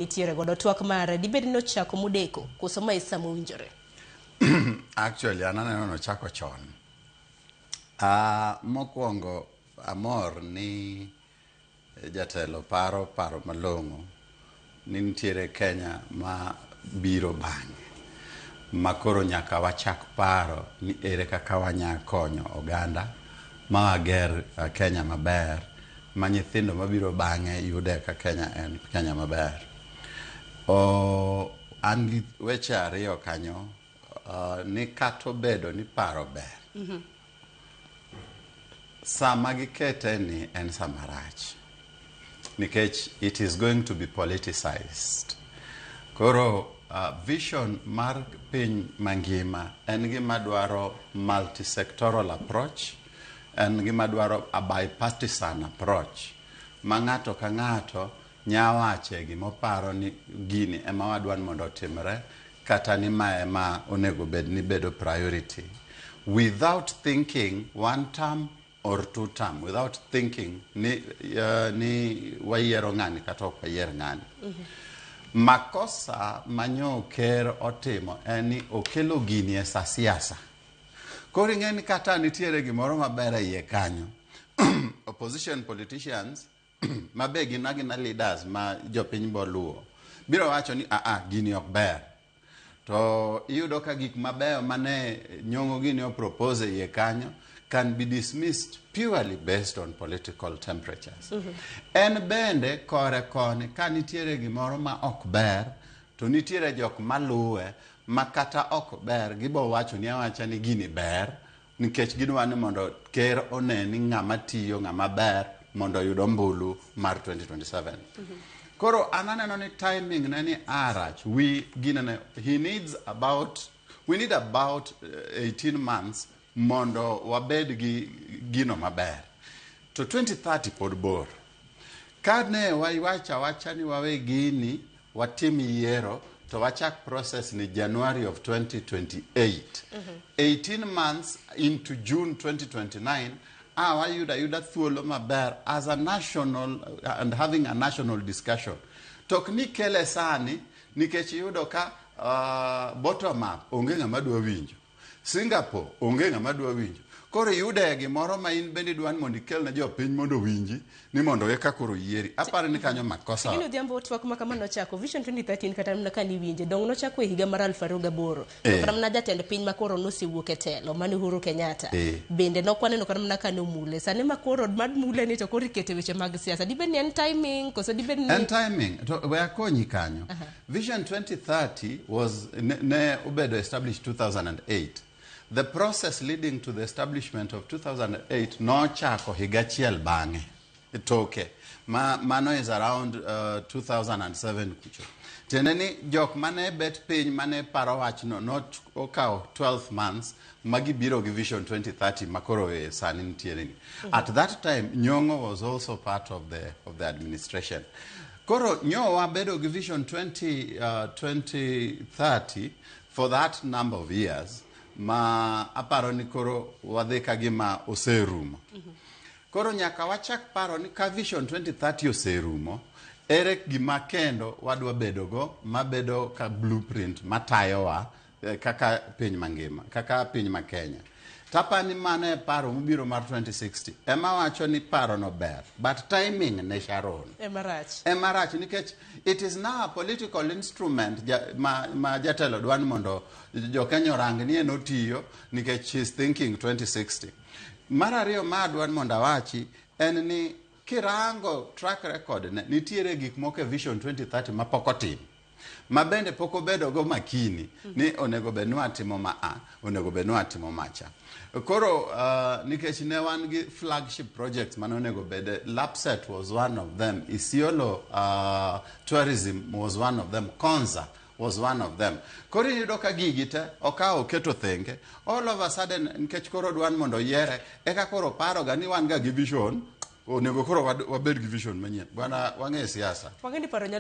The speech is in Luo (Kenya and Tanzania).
Nitiere godo twak mare dibed ni nochako modeko koso ma e sa mowinjore? Actually, an aneno nochako chon. Mokwongo amor ni jatelo paro paro malong'o ni nitiere Kenya ma biro bang'e ma koro nyaka wachak paro ni ere kaka wanya konyo oganda ma wager Kenya maber ma nyithindo mabiro bang'e yude ka Kenya en Kenya maber. An gi weche ariyo kanyo ni kata obedo ni paro ber, sama gikete ni en sama rach nikech it is going to be politicized. Koro vision mar piny mangima en gima dwaro multisectoral approach, en gima dwaro a bipartisan approach ma ng'ato ka ng'ato nya wache gimoparo ni gini ema wadwa ni mondo otimre kata ni ma ema onego bed ni bedo priority without thinking one term or two term, without thinking ni wayiero ng'ani kata ok wayier ng'ani. Makosa manyo ker otimo en ni okelo gini e sa siasa. Koro ing'e ni kata nitiere gimoro maber e iye kanyo, opposition politicians ma be gin agina leaders ma jopiny boluwo biro wacho ni aa gini ok ber. To iyudo ka gik mabeyo mane Nyong'o gini o propose e iye kanyo can be dismissed purely based on political temperatures. En bende kore koni ka nitiere gimoro ma ok ber to nitiere jok maluwe ma kata ok ber gibo wacho ni awacha ni gini ber nikech gidwa ni mondo ker one ni ng'ama tiyo, ng'ama ber mondo oyud ombulu mar 2027. Koro an aneno ni timing ne ni arach. We ginene he needs about we need about 18 months mondo wabed gi gino maber. To 2030 pod bor. Ka ne wawacho awacha ni wawe gini watim yiero to wachak process ni January of 2028. 18 months into June 2029, wayudo ayuda thuolo maber as a national and having a national discussion. To ok ni kele sani nikech iyudo ka bottom up onge ng'ama dwa winjo. Singapore onge ng'ama dwa winjo. Koro iyude gimoro ma in bende idwa ni mondo ikel ne jopiny mondo owinji ni mondo eka koro yieri. Aparo ni kanyo makosa. Lakini Odhiambo, twak ma kama nochako Vision 2013 kata mana ka niwinje dong nochako e higa mar 2008. To kata mana jatend piny ma koro nosewuok e telo mane Uhuru Kenyatta bende nok waneno kata mana ka nomule. Sani ma koro mad mule ni to koro ikete weche mag siasa. Dibed ni en timing koso dibed ni En timing. To we akonyi kanyo. Vision 2030 was ne obedo established 2008. The process leading to the establishment of 2008 nochako higa achiel bang'e toke ma mano is around 2007 kucho. Tiende ni jok mane bet piny mane paro wachno nokawo 12 months magibiro gi Vision 2030 makoro e sani nitiere ni. At that time Nyong'o was also part of the administration. Koro nyo wabedo gi Vision 2030 for that number of years ma aparo ni koro wadhi ka gima oserumo. Koro nyaka wachak paro ni ka Vision 2030 oserumo, ere gima kendo wadwa bedogo mabedo ka blueprint matayowa kaka piny mangima, kaka piny ma Kenya. Tapani mano e paro mobiro mar 2060 ema wacho ni paro no ber, but timing ne Sharon ema rach. Ema rach nikech it is now a political instrument ma jatelo dwa ni mondo jo Kenya orang ni en otiyo nikech he is thinking 2060. Mar ariyo ma adwa ni mondo awachi en ni kirango track record ne nitiere gik moko e Vision 2030 ma pok otim ma bende pok obedo go makini ni onego bed ni watimo ma a onego bed ni watimo macha. Koro nikech ne wan gi flagship projects mane onego bed, Lapsset was one of them, Isiolo tourism was one of them, Konza was one of them. Koro iyudo ka gigi te okawo oketo thenge all of a sudden nikech koro dwan mondo oyiere eka koro paroga ni wan ga gi vision onego koro wabed gi vision manyien. Bwana, wang'e siasa. Wang'e ni paro nyalo